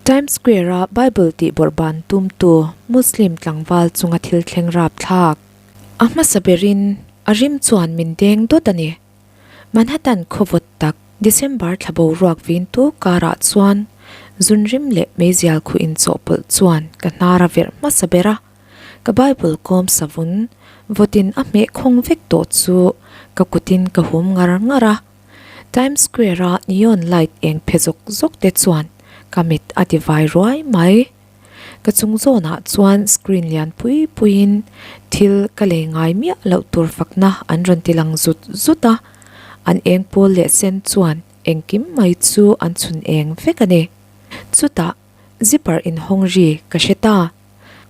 Times Square-a Bible tih bawrhban tumtu Muslim tlangval chunga thil thleng rapthlak. A hmasa berin a rim chuan min deng dawt a ni. Manhattan khawvawt tak December thla boruak vintu karah chuan zunrim leh meizial khuh inchawhpawlh chuan ka hnar a verh hmasa ber a. Ka Bible kawm savun vawtin a hmeh khawng vek tawh chu ka kutin ka hum ngar ngar a. Times Square-a neon light eng phe zawk zawk te chuan ka mit a ti vai ruai mai. Ka chung zawnah chuan screen lian pui puiin thil ka lei ngai miah loh tur fakna an rawn ti lang zut zut a, an eng pawl leh sen chuan engkim mai chu an chhun eng vek a ni. Chutah zipper inhawng ri ka hre ta.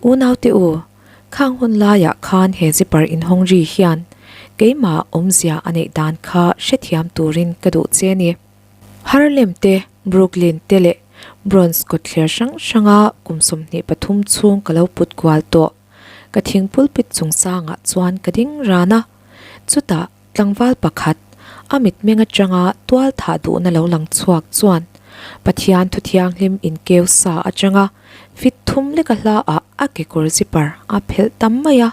Unaute u, khang hun laiah khan he zipper inhawng ri hian keimah awmzia a neih dan kha hrethiam turin ka duh che a ni. Harlem te, Brooklyn te leh Bronx kawtthler hrang hranga kum 23 chhung ka lo put kual tawh. Ka thing pulpit chungchangah chuan ka ding ran a, chutah tlangval pakhat a mitmeng atanga tual thah duhna lo lang chhuak chuan Pathian thu thianghlim inkeu sa atanga fit thum leka hla ah a kekawr zipper a phelh tam mai a,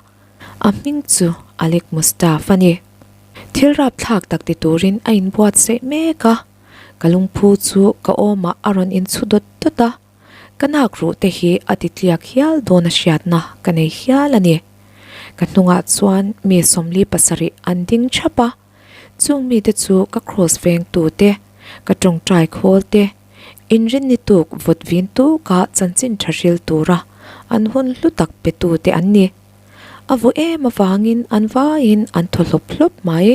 a hming chu Alec Mustaf a ni. Thil rapthlak tak ti turin a inbuatsaih mek a, ka lungphu chu ka awmah a rawn inchhu dawt dawt a, ka nak ruh te hi a ti tliak hial dawn a hriatna ka nei hial a ni. Ka hnungah chuan mi 47 an ding thap a, chung mite chu ka cross vengtu te, ka tawngtai khawl te, inrinni tuk vawt vin tuka chanchin tha hril tura an hun hlu tak petu te an ni. A vaw em avangin an vaiin an thaw hlawp hlawp mai.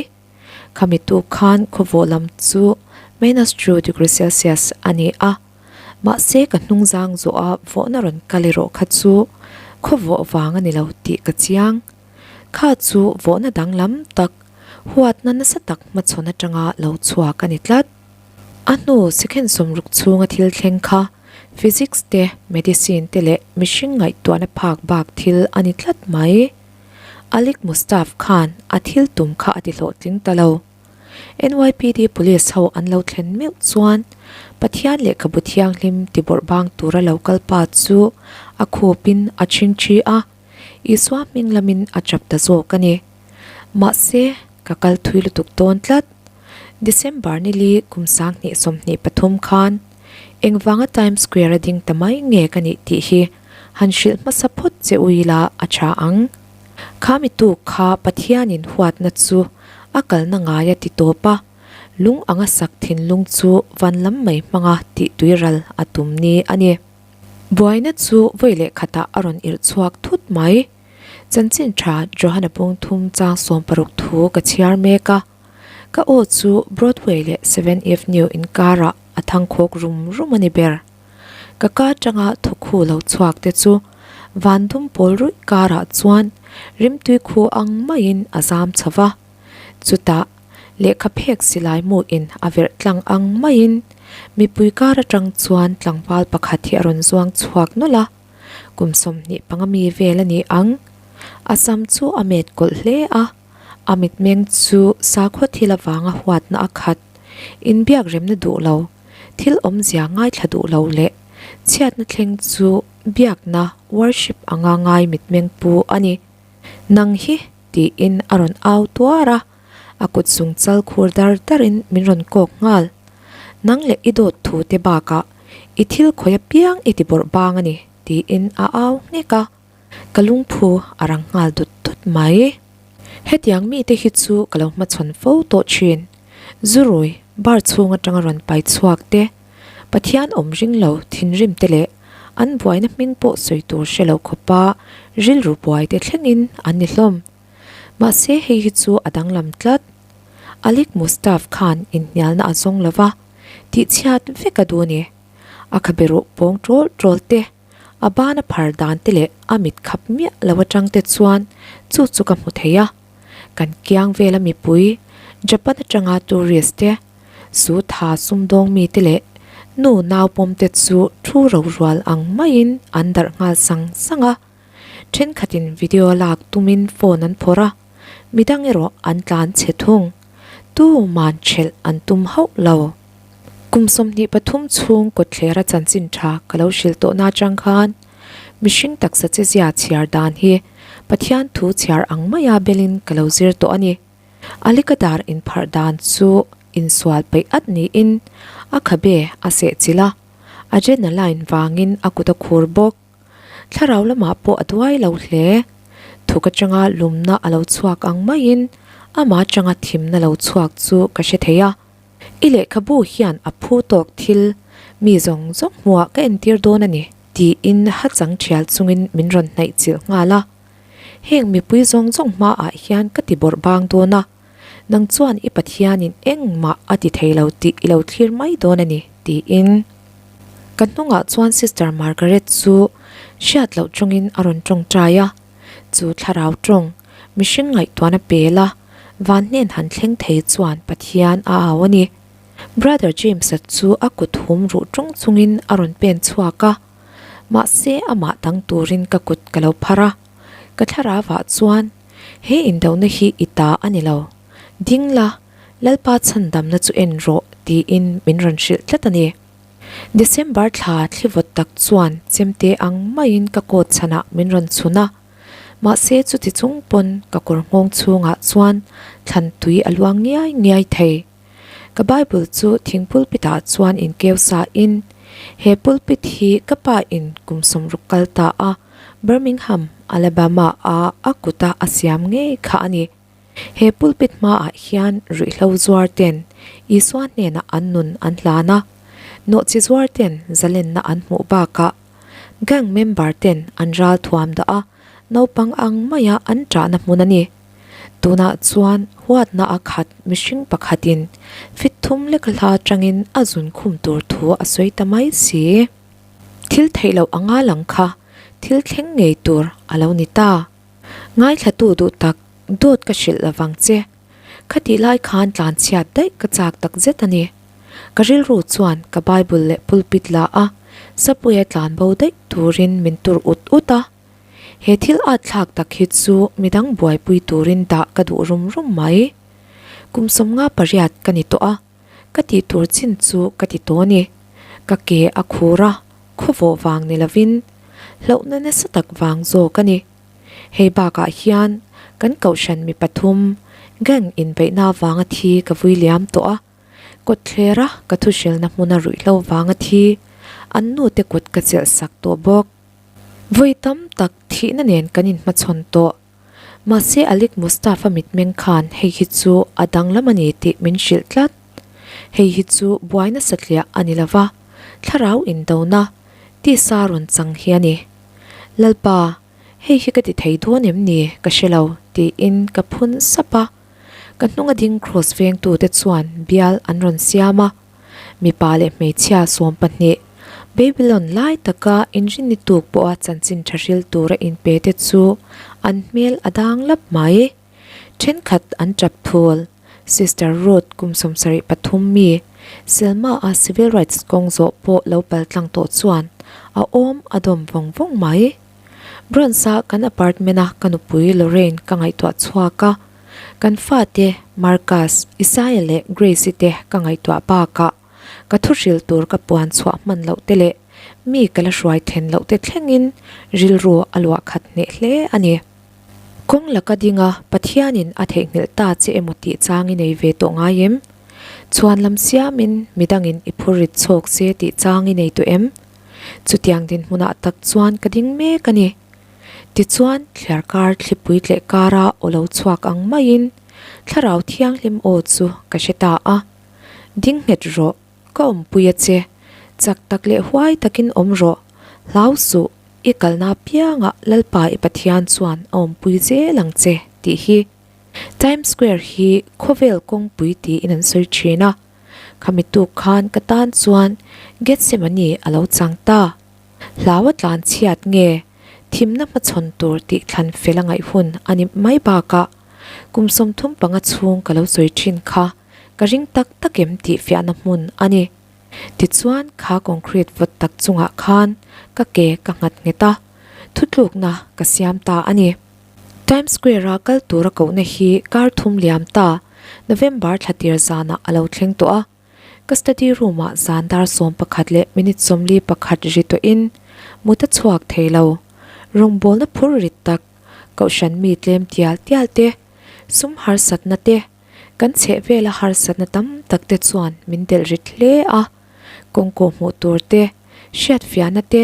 Khami tuk khan khawvawh lam chu minus two degree Celsius a ni a, mahse ka hnungzang zawha vawhna rawn kal erawh kha chu khawvawh vang a ni lo tih ka chiang. Kha chu vawhna danglam tak, huatna nasa tak hmachhawn atanga lo chhuak a ni tlat. A hnu second 60 chhunga thil thleng kha physics te, medicine te leh mihring ngaihtuahna phak bak thil a ni tlat mai. Alik Mustaf khan a thil tum kha a ti hlawhtling ta lo. NYPD police ho an lo thlen meuh chuan Pathian lehkhabu thianghlim ti bawrh bang tura lo kal pa chu a khupin a chhingthi a, Isua hming lamin a chap ta zawk a ni. Mahse, ka kal thui lutuk dawn tlat. December nili kum 2023 khan engvanga Times Square a ding ta mai nge ka nih tih hi han hrilh hmasa phawt che ui la a tha ang. Kha mi tuk kha Pathianin huatna chu a kalna ngai a ti tawp a, lung anga sak thinlung chu van lam mai hmanga tih tuiral a tum ni a ni. Buaina chu vawi leh khatah a rawn irh chhuak thut mai. Chanchin tha Johana Pungthum chang 60 thu ka chhiar mek a. Ka aw chu Broadway leh Seventh Avenue inkarah a thangkhawk rum rum a ni ber. Ka ka atanga thawkhu lo chhuak te chu van dum pawl ruih karah chuan rimtui khu ang maiin a zam chho va. Chutah lehkha phek silai hmuhin a verh tlang ang maiin mipui kar atang chuan tlangval pakhat hi a rawn zuang chhuak nawlh a. Kum 25 mi vel a ni ang. A sam chu a met kawlh hle a. A mitmeng chu sakhaw thil avanga huatna a khat, inbiak remna duh lo, thil awmzia ngaithla duh lo leh chhiatna thleng chu biakna, worship, anga ngai mitmeng pu a ni. Nang hi tiin a rawn au tuar a, a kut zung chal khur dar darin min rawn kawk nghal. Nang leh i dawt thu te bakah i thil khawi apiang i ti bawrh bang a ni tiin a au nghek a. Ka lungphu a rang nghal dut dut mai. Hetiang mite hi chu ka lo hmachhawn fo tawh thin. Zurui, bar chhung atanga rawn pai chhuak te, Pathian awm ring lo thinrim te leh an buaina hming pawh sawi tur hre lo khawpa rilru buai te thlengin an ni hlawm. Mahse hei hi chu a danglam tlat. Alik Mustaf khan inhnialna a zawng lo va, tihchhiat vek a duh a ni. A khabe ruh pawng ṭawl ṭawl te. A ban a phar dan te leh a mit khap miah lo atang te chuan chu chu ka hmu thei a. Kan kiang vela mipui, Japan atanga tourist te, su tha sumdawng mi te leh nu nau pawm te chu thu ro rual ang maiin an darh nghal sang sang a. Thenkhatin video lak tumin phone an phawrh a, midang erawh an tlan chhe thung. Tu man thelh an tum hauh lo. Kum 23 chhung kawtthlera chanchin tha ka lo hrilh tawhna atang khan mihring taksa chezia chhiar dan hi Pathian thu chhiar ang maia belin ka lo zir tawh a ni. Alika dar inpharh dan chu insual peih at niin a khabe a sehchilh a, adrenaline vangin a kut a khur bawk. Thlarau lamah pawh a duai lo hle. Thuk atanga lumna a lo chhuak ang maiin amah atanga thimna lo chhuak chu ka hre thei a. I lehkhabu hian a phu tawk thil mi zawng zawng hmuah ka entir dawn a ni tiin hachang thial chungin min rawn hnaih chilh nghal a. Heng mipui zawng zawng hmaah hian ka ti bawrh bang dawn a, nang chuan i Pathianin engmah a ti thei lo tih i lo thlir mai dawn a ni tiin. Ka hnungah chuan Sister Margaret chu hriat loh tawngin a rawn tawngtai a, chu thlarau tawng mihring ngaihtuahna pel a, van hnen han thleng thei chuan Pathian a au a ni. Brother James-a chu a kut hum ruh tawng chungin a rawn pen chhuak a, mahse amah dang turin ka kut ka lo phar a, ka thlarauah chuan he indona hi i ta a ni lo, ding la, Lalpa chhandamna chu en rawh tiin min rawn hrilh tlat a ni. December thla thlivawt tak chuan chemte ang maiin ka coat chhanah min rawn chhun a, mahse chuti chung pawn ka kawr nghawng chhungah chuan thlan tui a luang ngiai ngiai thei. Ka Bible chu thing pulpit ah chuan inkeu sa in, he pulpit hi ka pa in kum sawmruk kal ta a Birmingham, Alabama a a kuta a siam ngei kha a ni. He pulpit hmaah hian ruihhlo zuar ten Isua hnenah an nun an hlan a, nawhchi zuar ten zalenna an hmuh bakah gang member ten an ral thuam dah a, naupang ang maia an ṭahna hmun a ni. Tunah chuan huatna a khat mihring pakhatin fit thum lek hla atangin a zun khum tur thu a sawi ta mai si. Thil theih loh anga lang kha thil thleng ngei tur a lo ni ta. Ngaithlatu duh tak dawt ka hrilh lovang che. Khatih lai khan tlanchhiat daih ka chak tak zet a ni. Ka rilru chuan ka Bible leh pulpit la a, Subway-a tlan bo daih turin min tur ut ut a. He thil at thlak tak hi chu midang buaipui turin dah ka duh rum rum mai. Kum 58 ka ni tawh a, ka tih tur chin chu ka ti tawh a ni. Ka ke a khur a, khawvawh vang ni lovin hlauhna nasa tak vang zawk a ni. Hei bakah hian kan kohhran mi pathum gang inbeihna vanga thi ka vui liam tawh a, kawtthlera ka thuhrilna hmuna ruihhlo vanga thi an nute kut ka chelh sak tawh bawk. Vawi tam tak thihna nen kan inhmachhawn tawh. Mahse Alik Mustafa mitmeng khan hei hi chu a danglam a ni tih min hrilh tlat. Hei hi chu buaina satliah a ni lova, thlarau indona, tisa rawn chang hi a ni. Lalpa, hei hi ka ti thei dawn em ni ka hre lo tiin ka phun sap a. Ka hnunga ding cross vengtute chuan bial an rawn siam a. Mipa leh hmeichhia 12, Babylon lai taka inrinni tuk pawha chanchin tha hril tura inpe te chu an hmel a dang lap mai. Thenkhat an tap thul. Sister Ruth kum 73 mi, Selma-a civil rights kawng zawh pawh lo pal tlang tawh chuan a awm a dawm vawng vawng mai. Bronx-a kan apartment-a ka nupui Lorraine ka ngaihtuah chhuak a. Kan fate Marcus, Isaiah leh Grace-i te ka ngaihtuah bakah ka thuhrilh tur ka puan chhuah hman loh te leh mi ka la hruai then loh te thlengin rilru a luah khat hneh hle a ni. Kawng laka dinga Pathianin a theihnghilh ta che emaw tih chang i nei ve tawh ngai em? Chhuan lam siamin midangin i phur rit chhawk se tih chang i nei tawh em? Chutiang dinhmunah tak chuan ka ding mek a ni. Tichuan, thliarkar thlipui tleh kara aw lo chhuak ang maiin Thlarau Thianghlim aw chu ka hre ta a. Ding nghet rawh, ka awmpui a che. Chak tak leh huai takin awm rawh. Hlau suh, i kalna apiangah Lalpa i Pathian chuan a awmpui zel ang che, tih hi. Times Square hi khawvel kawngpui tiin an sawi thin a. Khami tuk khan ka tan chuan Gethsemane a lo chang ta. Hlau a tlan chhiat nge thimna hmachhawn tur tih thlan fel a ngaih hun a ni mai bakah kum 35 chhung ka lo sawi thin kha ka ring tak tak em tih fiahna hmun a ni. Tichuan kha concrete vawt tak chungah khan ka ke ka nghat nghet a, thutlukna ka siam ta a ni. Times Square-a kal tura kohna hi kar thum liam ta November thla tir zanah a lo thleng tawh a. Ka study room ah zan dar 11 leh minute 41 ri tawhin mut a chhuak thei lo. Rawngbawlna phur rit tak, kohhran mi tlem tial tial te, sum harsatna te, kan chhehvela harsatna tam tak te chuan min delh rit hle a. Kawngkaw hmuh tur te, hriatfiahna te,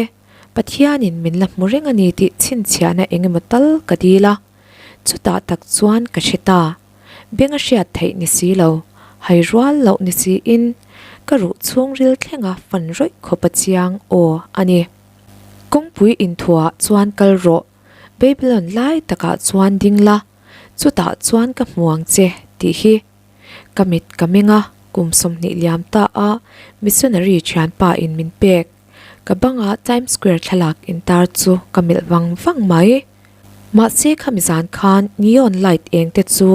Pathianin min la hmu reng a ni tih chhinchhiahna eng emaw tal ka dil a. Chutah tak chuan ka hre ta. Beng a hriat theih ni si lo, hai rual loh ni siin ka ruh chhungril thlenga fan rawih khawp a chiang aw a ni. Kawngpui inthuah chuan kal rawh, Babylon lai takah chuan ding la, chutah chuan ka hmu ang che tih hi. Ka mit ka meng a, kum 20 liam ta a missionary thianpa in min pek. Ka banga Times Square thlalak intar chu ka melh vang vang mai. Mahse khami zan khan neon light eng te chu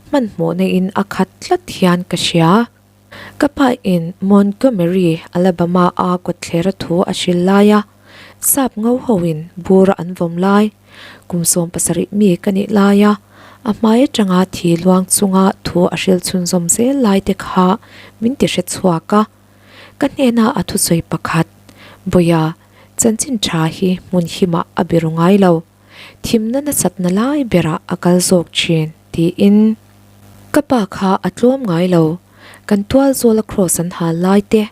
hmanhmawhna in a khat tlat hian ka hria. Ka pa in Montgomery, Alabama a kawtthlera thu a hrilh lai a, sap ngo ho in bura an vawm lai, kum 17 mi ka nih lai a, a hmai atanga thi luang chunga thu a hrilh chhunzawm zel lai te kha min ti hre chhuak a. Ka hnena a thusawi pakhat, Bawia, chanchin tha hi hmun himah a be ru ngai lo. Thimna nasatna lai berah a kal zawk thin, tiin. Ka pa kha a tlawm ngai lo. Kan tual zawla cross an hal lai te,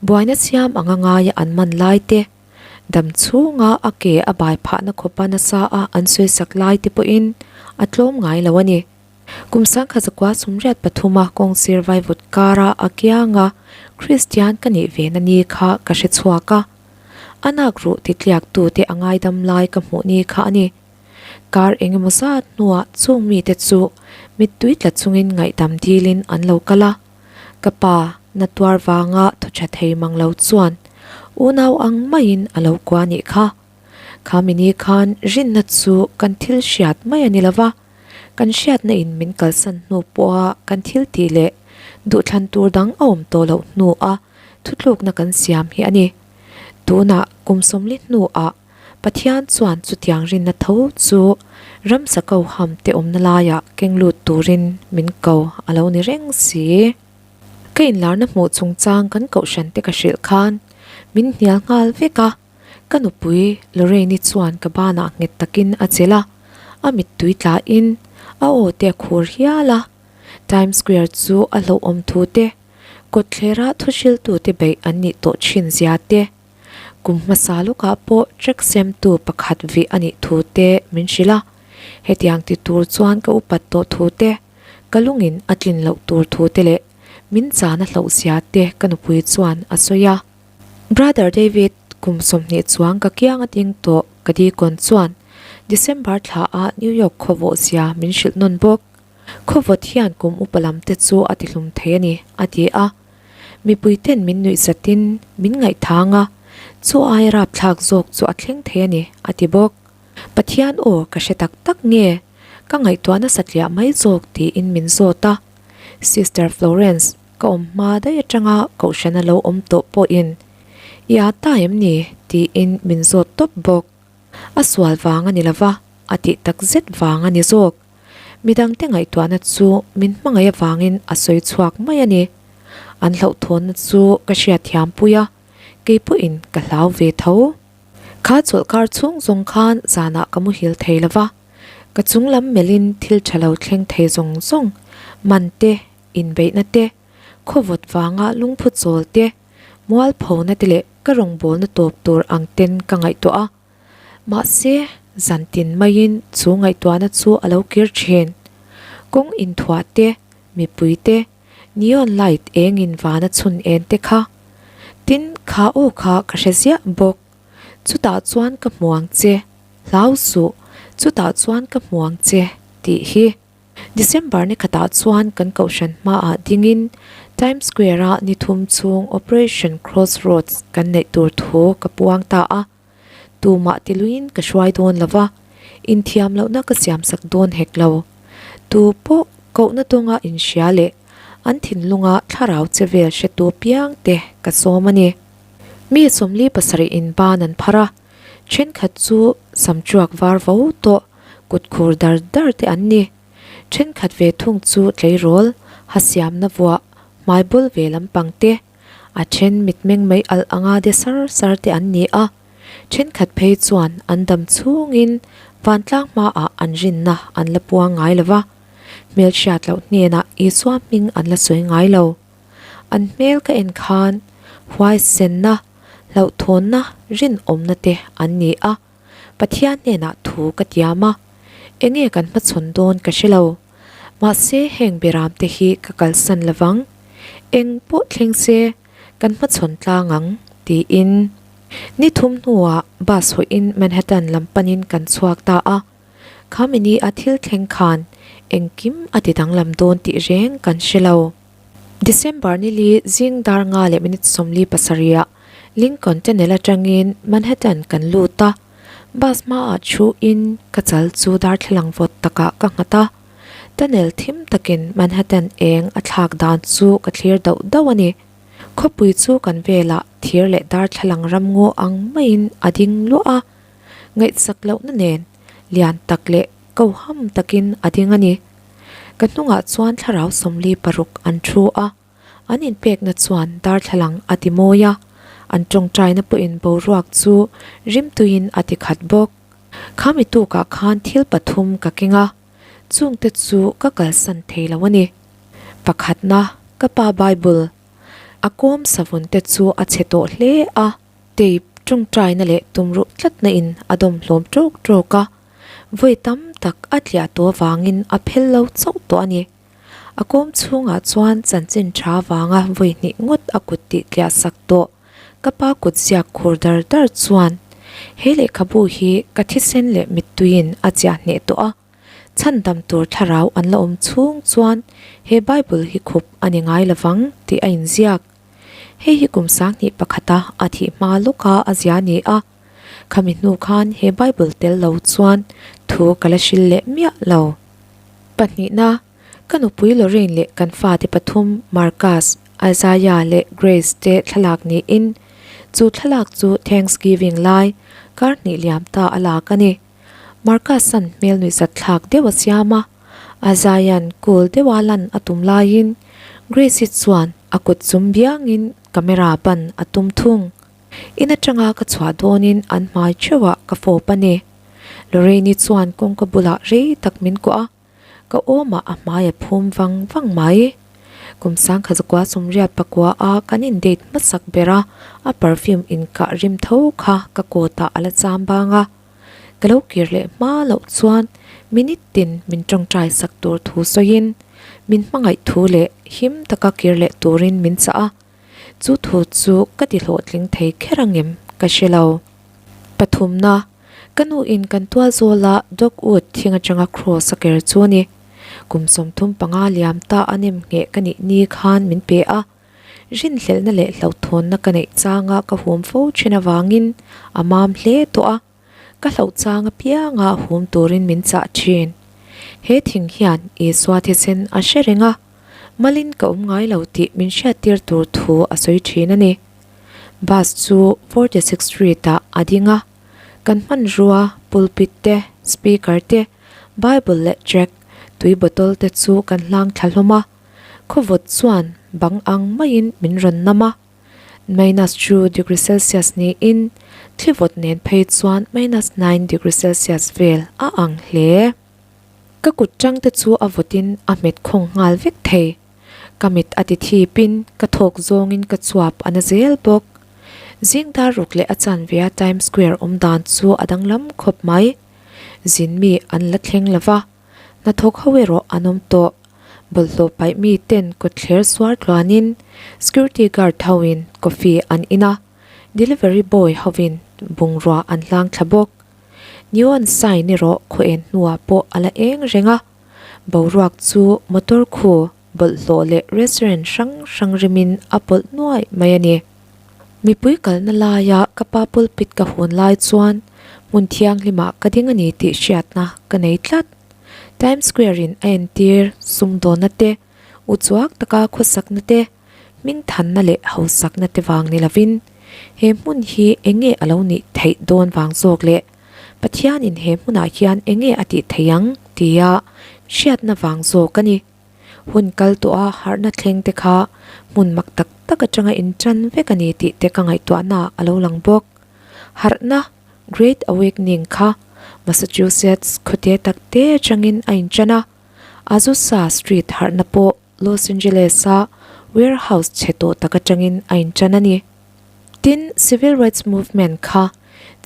buaina siam anga ngaia an man lai te, dam chhunga a ke a bai phahna khawpa nasa a an sawisak lai te pawhin a tlawm ngai lo a ni. Kum 1903 a kawngsir vaivut kara a kianga Kristian ka nih ve na ni kha ka hre chhuak a. A nak ruh titliak tute a ngaidam lai ka hmuh ni kha a ni. Kar engemaw zat hnuah chung mite chu mittui tla chungin ngaihdam dilin an lo kal a. Ka pa na tuar vanga thaw tha thei mang lo chuan unau ang maiin a lo kua nih kha. Kha mini khan rinna chu kan thil hriat mai a ni lova. Kan hriatna in min kalsan hnu pawha kan thil tih leh duhthlan tur dang a awm tawh loh hnua thutlukna kan siam hi a ni. Tunah kum 40 hnuah Pathian chuan chutiang rinna tho chu ramsa ko ham te awmna laiah keng lut turin min ko a lo ni reng si. Ka inlarna hmuh chungchang kan kohhran te ka hrilh khan min hnial nghal vek a. Ka nupui Lorraine-i chuan ka banah nghet takin a chelh a, a mittui tlain a aw te a khur hial a. Times Square chu a hlauhawm thu te, kawtthlera thuhriltute beih an nih tawh thin zia te, kum hmasa lawkah pawh track semtu pakhat vih a nih thu te min hrilh a. Hetiang ti tur chuan ka upat tawh thu te, ka lungin a tlin loh tur thu te leh min chana hlauh zia te ka nupui chuan a sawi a. Brother David, kum 20 chuang ka kiang a ding tawh ka deacon chuan December thla ah New York khawvawh zia min hrilh nawn bawk. Khawvawt hian kum upa lam te chu a ti hlum thei a ni, a ti a. Mipui ten min nuih zatin min ngaihthang a, chu aia rapthlak zawk chu a thleng thei a ni, a ti bawk. Pathian aw ka hre tak tak nge, ka ngaihtuah nasa tliah mai zawk tiin min zawt a. Sister Florence, Ka awm hma daih atanga kohhran a lo awm tawh pawhin i â ta em ni? tiin min zawt tawp bawk. A sual vang a ni lova, a tih tak zet vang a ni zawk. Midangte ngaihtuahna chu min hmangaih avangin a sawi chhuak mai a ni. An hlauhthawnna chu ka hriatthiam pui a, kei pawhin ka hlau ve tho. Kha chawlhkar chhung zawng khan zanah ka muhil thei lova, ka chunglam melhin thil tha lo thleng thei zawng zawng man te Inbeihna te, khawvawt vanga lungphu chawl te, mualphona te leh ka rawngbawlna tawp tur ang ten ka ngaihtuah a. Mahse, zantin maiin chu ngaihtuahna chu a lo kir thin. Kawng inthuah te, mipui te, neon light engin vana chhun en te kha. Tin, kha aw kha ka hre ziah bawk. Chutah chuan ka hmu ang che, hlau suh, chutah chuan ka hmu ang che, tih hi. December ni khatah chuan kan kohhran hmaah dingin Times Square-a ni thum chhung Operation Crossroads kan neih tur thu ka puang ta a. Tumah ti luiin ka hruai dawn lo va, inthiam lohna ka siamsak dawn hek lo. Tu pawh kohna tawnga inhria leh an thinlunga thlarau che vel hretu piang te ka sawm a ni. Mi 47 in ban an phar a, thenkhat chu samtruak var vo tawh kut khur dar dar te an ni. Thenkhat ve thung chu tleirawl, ha siamna vuah, hmai bul ve lampang te. A then mitmeng mai alh anga de sar sar te an ni a, thenkhat phei chuan an dam chhungin vantlang hmaah an rinna an la puang ngai lo va, hmelhriat loh hnenah Isua hming an la sawi ngai lo. An hmel ka en khan huaisenna, hlauhthawnna, rinawmna te an ni a, Pathian hnenah thu ka tiam a, enge kan hmachhawn dawn ka hre lo. Mahse heng beram te hi ka kalsan lovang, eng pawh thleng se kan hmachhawn tlang ang, tiin. Ni thum hnuah bus hawiin Manhattan lam panin kan chhuak ta a, khami ni a thil thleng khan engkim a ti danglam dawn tih reng kan hre lo. December ni li zing dar nga leh minute 47 ah Lincoln Tunnel atangin Manhattan kan lut a, bus hmaah thuin ka chal chu darthlalang vawt takah ka nghat a, tunnel thim takin Manhattan eng a thlak dan chu ka thlir dauh dauh a ni. Khawpui chu kan velah thir leh darthlalang ramngaw ang maiin a ding luah a, ngaihsak lohna nen lian tak leh koham takin a ding a ni. Ka hnungah chuan thlarau 46 an thu a. An inpekna chuan darthlalang a ti mawi a, an tawngtaina pawhin boruak chu rimtuiin a ti khat bawk. Khami tukah khan thil pathum ka keng a, chungte chu ka kalsan thei lo a ni. Pakhatna, ka pa Bible, a kawm savun te chu a chhe tawh hle a, tape tawngtaina leh tumruh tlatna in a dawm hlawm tawk tawk a, vawi tam tak a tliah tawh avangin a phel lo chauh tawh a ni. A kawm chhungah chuan chanchin tha vanga vawi hnih ngawt a kut tih tliah sak tawh. Ka pa kut ziak khur dar dar chuan, He lehkhabu hi ka thisen leh mittuiin a chiah hneh tawh a, chhandam tur thlarau an la awm chhung chuan he Bible hi khup a ni ngai lovang tih a inziak. Hei hi kum sanghnih pakhata a thih hma lawka a zia ni a, khami hnu khan he Bible tel lo chuan thu ka la hrilh leh miah lo. Pahnihna, ka nupui Lorraine leh kan fate pathum Marcus, Isaiah leh Grace te thlalak niin, chu thlalak chu Thanksgiving lai kar hnih liam ta a lak a ni. Marcus-a'n hmel nuihzat thlak deuh a siam a, Isaiah-a'n cool deuha lan a tum laiin Grace-i chuan a kut zum biangin camera ban a tum thung. In atanga ka chhuah dawnin an hmai theuhah ka fawp a ni. Lorraine-i chuan kawngka bulah rei tak min kuah a, ka awmah a hmai a phum vang vang mai. Kum sangkha zakua sumriat pakua a kan in date hmasak ber a, a perfume inkah rim tho kha ka kawtah a la cham bang a. Ka lo kir leh hma loh chuan minute tin min tawngtai sak tur thu sawiin min hmangaih thu leh him taka kir leh turin min chah a. Chu thu chu ka ti hlawhtling thei kher angem ka hre lo. Pathumna, ka nu in kan tual zawla dogwood thing atanga cross a ker chu a ni. Kum 35 liam ta a nem ngheh ka nih ni khan min pe a. Rinhlelhna leh hlauhthawnna ka neih changa ka hum fo thin avangin a mam hle tawh a. Ka hlauh chang apianga hum turin min chah thin. He thing hian Isua thisen a hre reng a, malin ka awm ngai lo tih min hriattir tur thu a sawi thin a ni. Bus chu 46 Street ah a ding a, kan hmanrua, pulpit te, speaker te, Bible leh track, tui bottle te chu kan hlang thla hlawm a, khawvawt chuan bang ang maiin min rawn nam a. Minus 2 degree Celsius niin thlivawt nen phei chuan minus 9 degree Celsius vel a ang hle. Ka kut tang te chu a vawtin a hmet khawng nghal vek thei. Ka mit a ti thipin ka thawk zawngin ka chuap a na zel bawk. Zing dar ruk leh a chanve a Times Square awm dan chu a danglam khawp mai. Zin mi an la thleng lo va, hnathawk ho erawh an awm tawh. Bawlhhlawh paih mi ten kawtthler suar tluanin security guard hoin coffee an in a, delivery boy hovin bungrua an hlang thla bawk. Neon sign erawh khaw en hnuah pawh a la eng reng a, boruak chu motor khu bawlhhlawh leh restaurant hrang hrang rimin a pawlh nuai mai a ni. Mipui kalna laia ka pa pulpit ka hun lai chuan hmun thianghlimah ka ding a ni tih hriatna ka nei tlat. Times Square in a entir sumdawnna te, uchuak taka khawsakna te, hmingthanna leh hausakna te vang ni lovin he hmun hi eng nge a lo nih theih dawn vang zawk leh Pathianin he hmunah hian eng nge a tih theih ang tia hriatna vang zawk a ni. Hun kal tawha harhna thleng te kha hmun mak tak tak atanga intan vek a ni tih te ka ngaihtuahnaah a lo lang bawk. Harhna, Great Awakening, kha Massachusetts khawte tak te atangin a intan a, Azusa Street harhna pawh Los Angeles-a warehouse chhe tawh tak atangin a intan a ni. Tin, Civil Rights Movement kha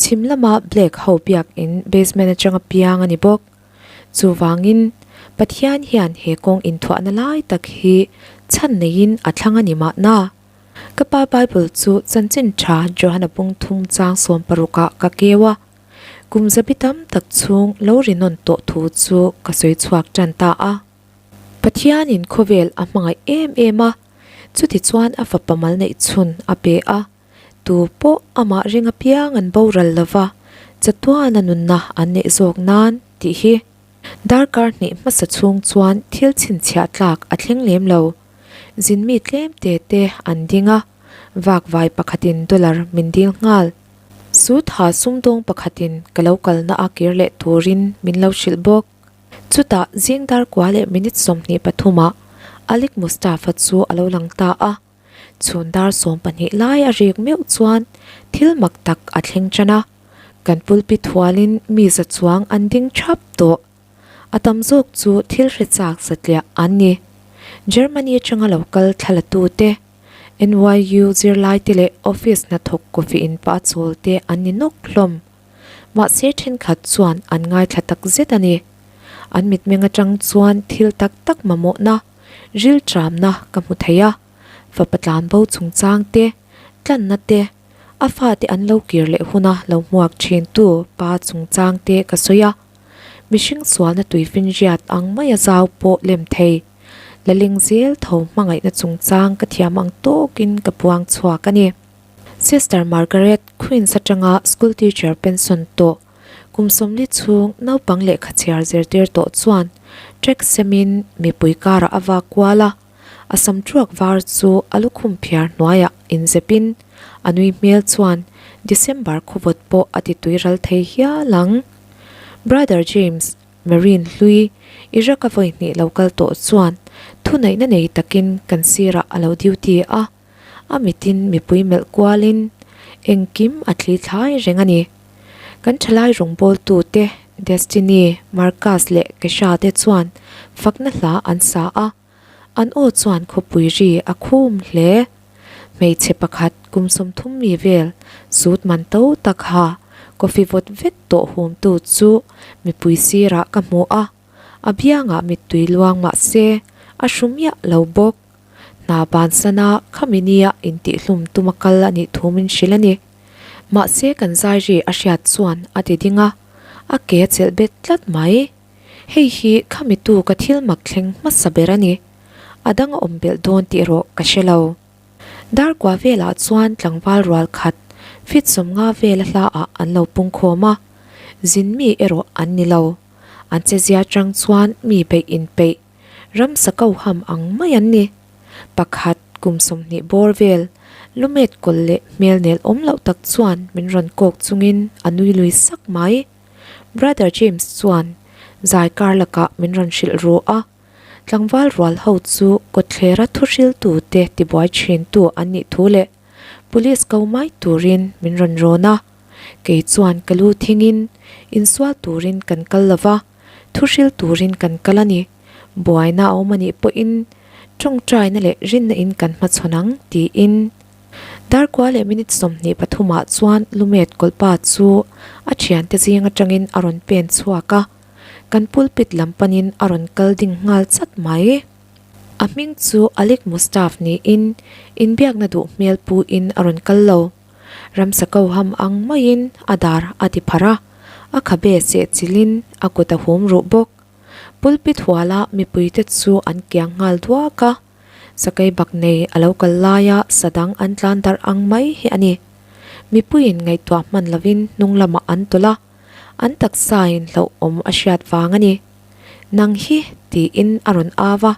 chhim lama Black ho biak in basement atanga piang a ni bawk. Chuvangin, Pathian hian he kawng inthuahna lai tak hi chhan neiin a thlang a ni mahna. Ka pa Bible chu chanchin tha Johana bung thum chang sawmparukah ka keu a. Kum zabi tam tak chhung lo rinawn tawh thu chu ka sawi chhuak tan ta a. Pathianin khawvel a hmangaih em em a, chutichuan a fapa mal neih chhun a pe a, tu pawh amah ring apiang an boral lo va, chatuana nunna an neih zawk nan tih hi. Darkar hnih hmasa chhung chuan thil chhinchhiah tlak a thleng lem lo. Zin mi tlem te te an ding a, vakvai pakhatin dollar min dil nghal. Sutha sumdawng pakhatin ka lo kalna a kir leh turin min lo hrilh bawk. Chutah zing dar kua leh minute 23 ah Alik Mustafa chu a lo lang ta a, chhun dar 12 lai a rik meuh chuan thil mak tak a thleng tan a, kan pulpit hualin mi za chuang an ding thap tawh. A tam zawk chu thil hre chak zatliah an ni. Germany atanga lo kal thla la tu te, NYU zirlai te leh office hnathawk coffee in pah chawl te an ni nawk hlawm. Mahse thenkhat chuan an ngaithla tak zet a ni. An mitmeng atang chuan thil tak tak mamawhna, riltramna ka hmu thei a. Fapa tlanbo chungchang te, tlanna te, a fate an lo kir leh huna lo hmuak thintu pa chungchang te ka sawi a. Mihring sualna tuifinriat ang maia zau pawh lem thei. Laling zel tho hmangaihna chungchang ka thiam ang tawkin ka puang chhuak a ni. Sister Margaret, Queens atanga school teacher pension tawh, kum 40 chhung naupang lehkha chhiar zirtir tawh chuan track semin mipui karah a vak kual a, a sam truak var chu a lukhum phiar hnuaiah inzepin a nui hmel chuan December khawvawt pawh a ti tui ral thei hial ang. Brother James, Marine hlui, Iraq a vawi hnih lo kal tawh chuan thuneihna nei takin kan sirah a lo duty a. A mitin mipui melh kualin engkim a thli thlai reng a ni. Kan thalai rawngbawltute Destiny, Marcus leh Kesha te chuan fakna hla an sa a, an aw chuan khawpui ri a khum hle. Hmeichhe pakhat kum 30 mi vel sut man to tak ha coffee vawt vek tawh humtu chu mipui sirah ka hmu a, a biangah mittui luang mah se a hru miah lo bawk. Hna bansana khami nia intihhlum tuma kal a nih thu min hrilh a ni. Mahse kan zai ri a hriat chuan a ti ding a, a ke a chelh bet tlat mai. Hei hi khami tu ka thil mak thleng hmasa ber a ni. A dang a awm belh dawn tih erawh ka hre lo. Dar kua velah chuan tlangval rual khat fit 50 vela hlaah an lo pungkhawm a, zin mi erawh an ni lo. An chezia chang chuan mi beih inpeih. Ramsa koham ang mai an ni. Pakhat, kum 20 bawr vel, lumet kawlh leh hmel nel awm loh tak chuan min rawn kawk chungin a nui lui sak mai. Brother James chuan zai kar lakah min rawn hrilh ru a, tlangval rual ho chu kawtthlera thuhriltu te tibuai thintu an nih thu leh police ko mai turin min rawn rawn a. Kei chuan ka lu thingin insual turin kan kal lova. Thuhril turin kan kal a ni. Buaina a awm a nih pawhin tawngtaina leh rinna in kan hmachhawn ang, tiin. Darkua leh minute 23 ah chuan Lumet kawlhpa chu a thiante zing atangin a rawn pen chhuak a, kan pulpit lam panin a rawn kal ding nghal chat mai. A hming chu Alik Mustaf niin inbiakna duh hmel pu in a rawn kal lo. Ramsa koham ang maiin a dar a ti pharh a, a khabe seh chilhin a kut a hum ruh bawk. Pulpit huala mipuite chu an kiang nghal duak a, sakei bak nei a lo kal laia sa dang an tlan darh ang mai hi a ni. Mipuiin ngaihtuah hman lovin hnung lamah an tawlh a, an taksain hlauhawm a hriat vang a ni. Nang hi tiin a rawn au a.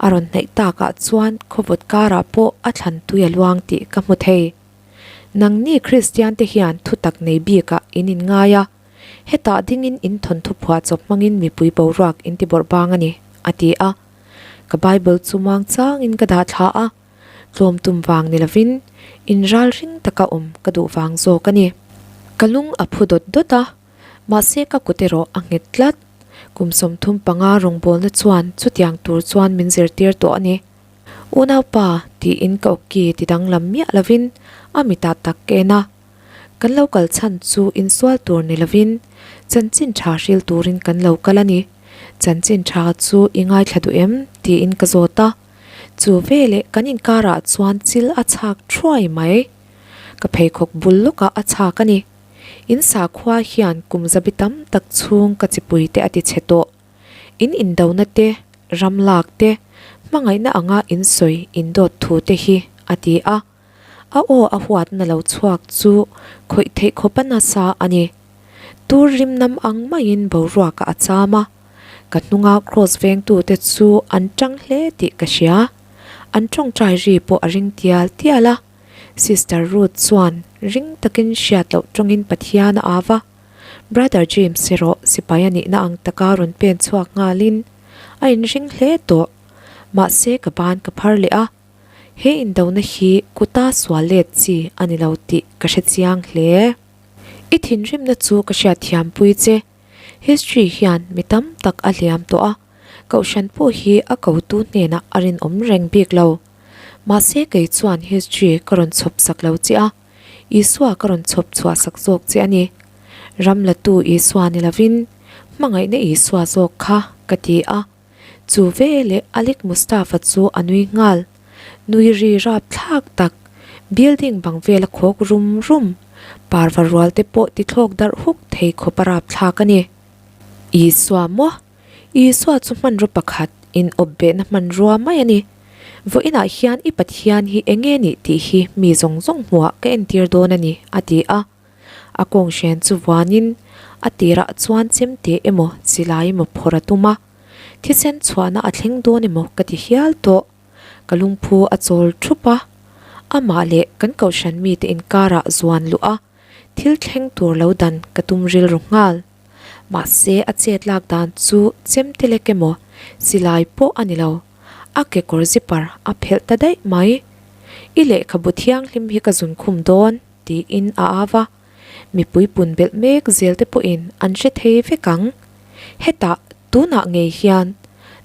A rawn hnaih takah chuan khawvawt karah pawh a thlan tui a luang tih ka hmu thei. Nangni Kristian te hian thutak nei bikah in inngai a, hetah dingin in thawnthu phuah chawp hmangin mipui boruak in ti bawrh bang a ni, a ti a. Ka Bible chu muangchangin ka dah thla a, tlawm tum vang ni lovin inralring taka awm ka duh vang zawk a ni. Ka lung a phu dawt dawt a, mahse ka kut erawh a nghet tlat. Kum 35 rawngbawlna chuan chutiang tur chuan min zirtir tawh a ni. Unaupa tiin ka awki ti danglam miah lovin a mitah tak ka en a. Kan lo kal chhan chu insual tur ni lovin chanchin tha hril turin kan lo kal a ni. Chanchin tha chu i ngaithla duh em? tiin ka zawt a. Chu veleh kan inkarah chuan chil a chhak thuai mai. Ka pheikhawk bul lawkah a chhak a ni. In sakhua hian kum zabi tam tak chhung ka chipui te a ti chhe tawh. In indona te, ram lak te, hmangaihna anga insawi indawt thu te hi a ti a. A aw a huatna lo chhuak chu khawih theih khawpa nasa a ni. Tur rim nam ang maiin boruakah a cham a. Ka hnunga kraws vengtute chu an tang hle tih ka hria. An tawngtai ri pawh a ring tial tial a. Sister Ruth chuan ring takin hriat loh tawngin Pathian a au a. Brother James erawh sipai a nihna ang taka rawn pen chhuak nghalin a inring hle tawh. Mahse ka ban ka phar leh a. He indona hi kuta sual let chi a ni lo tih ka hre chiang hle. I thinrimna chu ka hriatthiampui che. History hian mi tam tak a hliam tawh a, kohhran pawh hi a kotu hnenah a rinawm reng bik lo. Mahse kei chuan history ka rawn chhawp sak lo che a, Isua ka rawn chhawp chhuah sak zawk che a ni. Ram latu Isua ni lovin hmangaihna Isua zawk kha ka ti a. Chu veleh Alik Mustafa chu a nui nghal. Nui ri rap thlak tak, building bang vel a khawk rum rum, parva rual te pawh ti thlawk darh huk thei khawp a rap thlak a ni. Isua maw? Isua chu hmanraw pakhat in awp behna hmanrua mai a ni. Vawiinah hian i Pathian hi eng nge nih tih hi mi zawng zawng hmuah ka entir dawn a ni, a ti a. A kawng hren chu vuanin a tirah chuan chemte emaw silai emaw phawrh a tum a, thisen chhuahna a thleng dawn emaw ka ti hial tawh. Ka lungphu a chawl thup a, amah leh kan kohhran mite inkarah zuan luh a, thil thleng tur lo dan ka tum rilru nghal. Mahse a chet lak dan chu chemte lek emaw silai pawh a ni lo, a kekawr zipper a phelh ta daih mai. I lehkhabu thianghlim hi ka zunkhum dawn. Tiin a au a, mipui pun belh mek zel te pawhin an hre thei vek ang. Hetah, tunah ngei hian,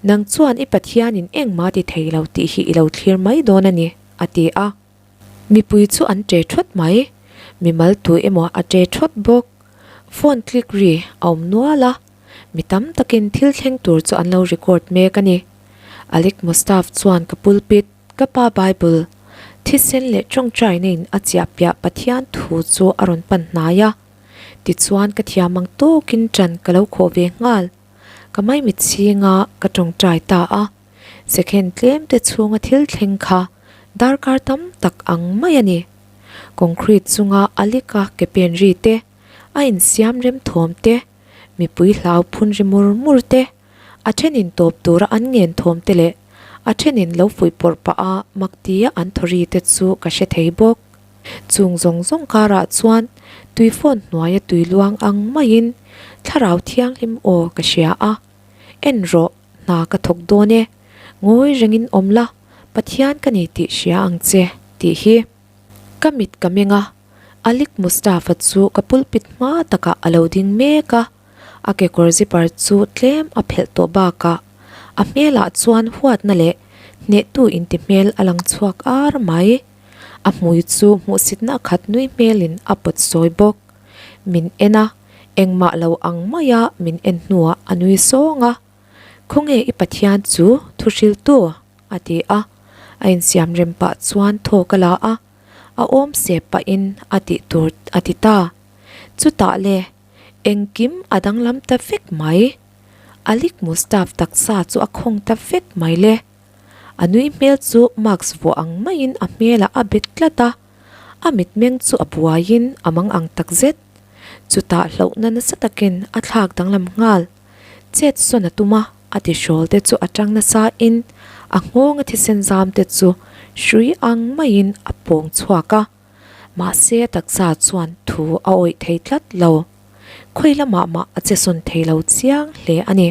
nang chuan i Pathianin engmah ti thei lo tih hi i lo thlir mai dawn a ni, a ti a. Mipui chu an ṭe ṭhawt mai, mimal tu emaw a ṭe ṭhawt bawk. Phone click ri a awm nual a, mi tam takin thil thleng tur chu an lo record mek a ni. Alik Mustaf chuan ka pulpit. Ka pa Bible, thisen leh tawngtaina in a chiah piah Pathian thu chu a rawn pan hnai a. Tichuan ka thiam ang tawkin ṭan ka lo khawh ve nghal. Ka maimit chhinga ka tawngtai ta a. Second tlem te chhunga thil thleng kha darkar tam tak ang mai a ni. Concrete chunga a lika ke pen ri te, a insiam rem thawm te, mipui hlau phun ri mur mur te, A thenin tawp tura an ngen thawm te leh a thenin lo fuih pawrh pah a mak tia an thaw ri te chu ka hre thei bawk. Chung zawng zawng karah chuan tui phone hnuaia tui luang ang maiin thlarau thianghlim aw ka hria a, En rawh, hna ka thawk dawn e, ngawi rengin awm la, Pathian ka ni tih hria ang che, tih hi. Ka mit ka meng a, Alik Mustafa chu ka pulpit hma takah a lo ding mek a. A kekawr zipper chu tlem a phelh tawh bakah a hmelah chuan huatna leh hnehtu inti hmel a lang chhuak ar mai. A hmui chu hmuhsitna a khat nui hmelin a pawt sawi bawk. Min en a, engmah lo ang maia min en hnuah a nui sawng a. Khawnge i Pathian chu thu hriltu? a ti a. A insiam rem pah chuan thaw ka la a, a awm sep pahin a tih tur a ti ta. Chutah le. Engkim a danglam ta vek mai. Alik Mustaf taksa chu a khawng ta vek mai le. A nui hmel chu mask vuah ang maiin a hmelah a bet tlat a, a mitmeng chu a buaiin a mang ang tak zet. Chutah hlauhna nasa takin a thlak danglam nghal. Chet sawn a tum a, a tihrawl te chu a tang nasa in a nghawng a thisen zam te chu hrui ang maiin a pawng chhuak a. Mahse a taksa chuan thu a awih thei tlat lo. Khawi lamah mah a che sawn thei lo chiang hle a ni.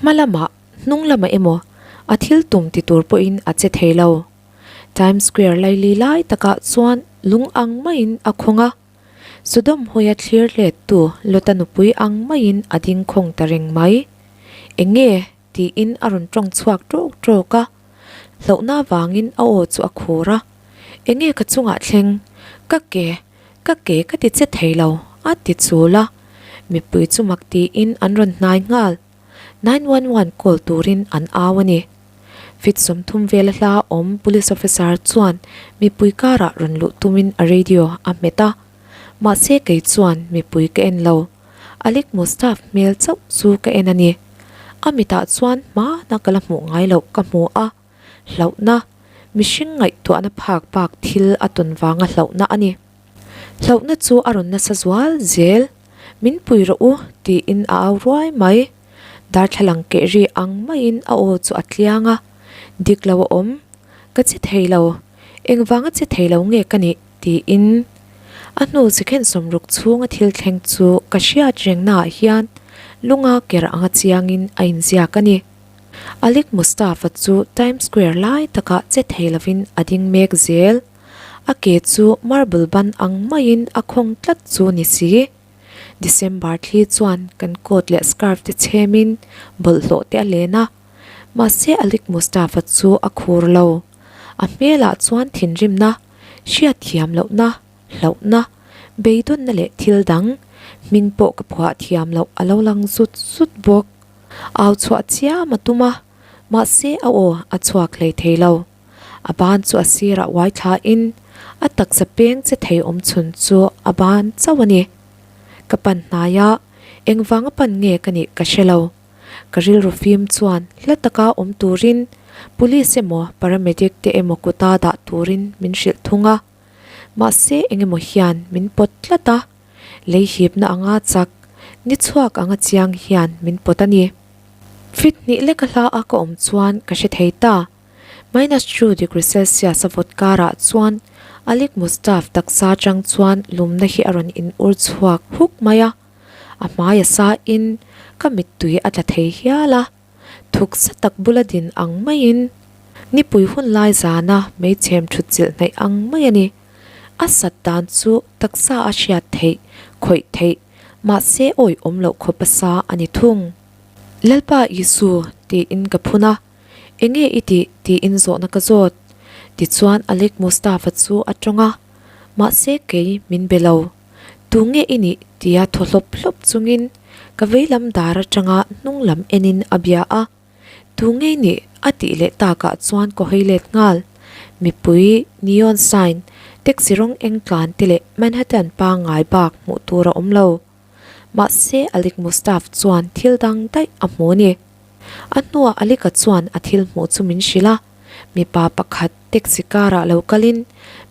Hma lamah, hnung lamah emaw? A thil tum ti tur pawhin a che thei lo. Times Square laili lai takah chuan lung ang maiin a khawng a. Sodom hawia thlir hlettu Lota nupui ang maiin a ding khawng ta reng mai. Eng nge? tiin a rawn tawng chhuak ṭawk ṭawk a. Hlauhna vangin a aw chu a khur a. Eng nge ka chungah thleng? Ka ke, ka ke ka ti che thei lo, a ti chul a. Mipui chu mak tiin an rawn hnai nghal. 911 call turin an au a ni. Fit 30 vela hla awm police officer chuan mipui karah rawn luh tumin a radio a hmet a. Mahse kei chuan mipui ka en lo. Alik Mustaf hmel chauh chu ka en a ni. A mitah chuan hmana ka la hmuh ngai loh ka hmu a. Hlauhna, mihring ngaihtuahna phak bak thil a tawn vanga hlauhna a ni. Hlauhna chu a rawn nasa zual zel. Min pui rawh u, tiin a au ruai mai. Darthlalang keh ri ang maiin a aw chu a tliang a. Dik lo a awm. Ka che thei lo. Engvanga che thei lo nge ka nih? tiin. A hnu second 60 chhunga thil thleng chu ka hriat rengnaah hian lunga ker anga chiangin a inziak a ni. Alik Mustafa chu Times Square lai takah che thei lovin a ding mek zel. A ke chu marble ban ang maiin a khawng tlat chu ni si. December thli chuan kan coat leh scarf te chhemin bawlhhlawh te a len a. Mahse Alik Mustafa chu a khur lo. A hmelah chuan thinrimna, hriatthiam lohna, hlauhna, beidawnna leh thil dang, hming pawh ka phuah thiam loh a lo lang zut zut bawk. Au chhuah chiam a tum a, mahse a aw a chhuak hlei thei lo. A ban chu a sirah uai thlain a taksa peng che thei awm chhun chu a ban chauh a ni. Ka pan hnai a, engvang a pan nge ka nih ka hre lo. Ka rilru fim chuan hla taka awm turin police emaw paramedic te emaw kuta dah turin min hrilh thung a. Mahse engemaw hian min pawt tlat a, lei hipna anga chak, ni chhuak anga chiang hian min pawt a ni. Fit hnih leka hla a ka awm chuan ka hre thei ta. Minus 2 degree Celsius a vawt karah chuan Alik Mustaf taksa atang chuan lumna hi a rawn in ur chhuak huk mai a, a hmai a sa in ka mittui a tla thei hial a, thuk sa tak bula din ang maiin nipui hun lai zana meichhem thut chilh hnaih ang mai a ni. A sat dan chu taksa a hriat theih, khawih theih, mahse awih awm loh khawp a sa a ni thung. Lalpa Isu tiin ka phun a. Enge i tih? tiin zawhna ka zawt. Tichuan Alek Mustafa chu a tawng a, mahse kei min be lo. Tu nge i nih? tia thaw hlawp hlawp chungin ka veilam dar atanga hnung lam enin a bia a. Tu nge i nih? a tih leh takah chuan ka hawi let nghal. Mipui, neon sign, taxi rawng eng tlan te leh Manhattan pangngai bak hmuh tur a awm lo. Mahse Alik Mustaf chuan thil dang daih a hmu a ni. A hnuah Alika chuan a thil hmuh chu min hrilh a, mipa pakhat taxi car ah lo kalin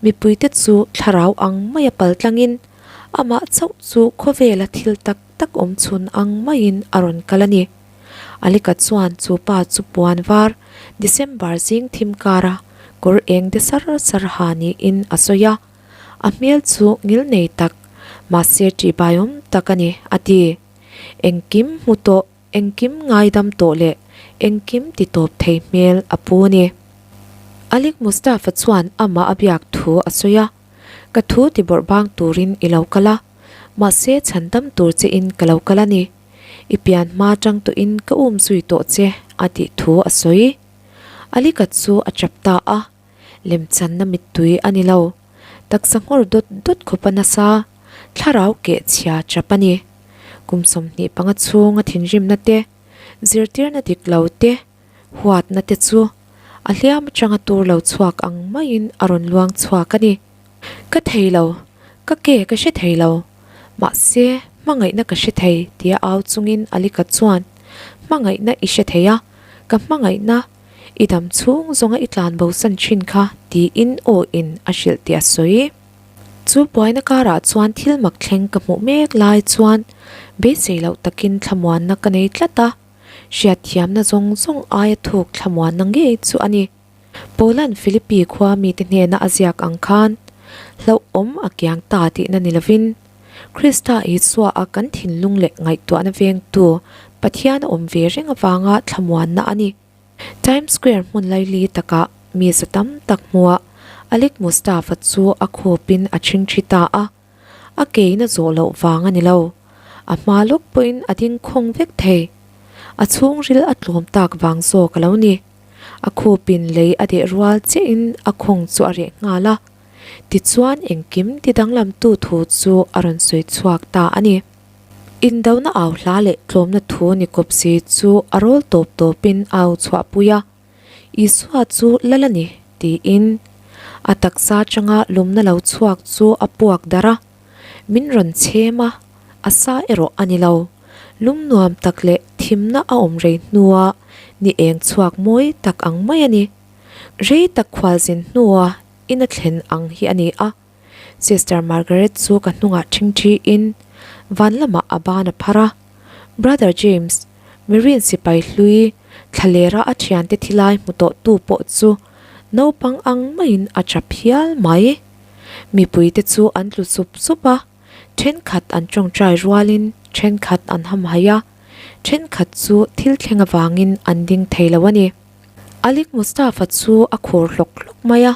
mipuite chu thlarau ang maia pal tlangin amah chauh chu khawvela thil tak tak awm chhun ang maiin a rawn kal a ni. Alika chuan chu pa chu puan var December zing thim kara kawr eng de sar sar ha niin a sawi a. A hmel chu ngil nei tak, mahse ṭihbaiawm tak a ni, a ti. Engkim hmu tawh, engkim ngaidam tawh leh engkim ti tawp thei hmel a pu a ni. Alik Mustafa chuan amah a biak thu a sawi a, Ka thu ti bawrh bang turin i lo kal a, mahse chhandam tur che in ka lo kal a ni. I pian hma tang tawhin ka um zui tawh che, a tih thu a sawi. Alika chu a chap ta a. Lemchanna mittui a ni lo. Taksa nghawr dawt dawt khawp a nasa, thlarau keh chhia chap a ni. Kum 25 chhunga thinrimna te, zirtirna dik lo te, huatna te chu a hliam atanga tur lo chhuak ang maiin a rawn luang chhuak a ni. Ka thei lo, ka ke ka hre thei lo, mahse hmangaihna ka hre thei tia au chungin Alika chuan hmangaihna i hre thei a, ka hmangaihna I dam chhung zawnga i tlan bo san thin kha tiin aw in a hrilh tih a sawi. Chu buaina karah chuan thil mak thleng ka hmuh mek lai chuan beisei loh takin thlamuanna ka nei tlat a, hriatthiamna zawng zawng aia thuk thlamuanna ngei chu a ni. Paula'n Philippi khua mite hnena a ziak ang khan hlauhawm a kiang ta tihna ni lovin Krista Isua a kan thinlung leh ngaihtuahna vengtu Pathian a awm ve reng avanga thlamuanna a ni. Times Square hmun laili takah mi za tam tak hmuah Alik Mustafa chu a khupin a ṭhingṭhi ta a. A kein a zawh loh vang a ni lo. A hma lawk pawhin a ding khawng vek thei. A chhungril a tlawm tak vang zawk a lo ni. A khupin lei a deh rual chiahin a khawng chu a reh nghal a. Tichuan engkim ti danglamtu thu chu a rawn sawi chhuak ta a ni. Indona au hla leh tlawmna thu ni kawp si chu a rawl tawp tawpin a au chhuahpui a. Isua chu lal a ni, tiin a taksa atanga lumna lo chhuak chu a puak darh a. Min rawn chhem a, a sa erawh a ni lo. Lum nuam tak leh thimna a awm rei hnua ni eng chhuak mawi tak ang mai a ni. Rei tak khualzin hnua in a thlen ang hi a ni a. Sister Margaret chu ka hnungah ṭhingṭhiin van lamah a ban a phar a. Brother James, Marine sipai hlui thlalera a thiante thilai hmu tawh tu pawh chu naupang ang maiin a ṭap hial mai. Mipuite chu an tlu sup sup a, ṭhenkhat an ṭawngṭai rualin ṭhenkhat an hamhaih a, ṭhenkhat chu thil thleng avangin an ding thei lo a ni. Alik Mustafa chu a khur hlawk hlawk mai a.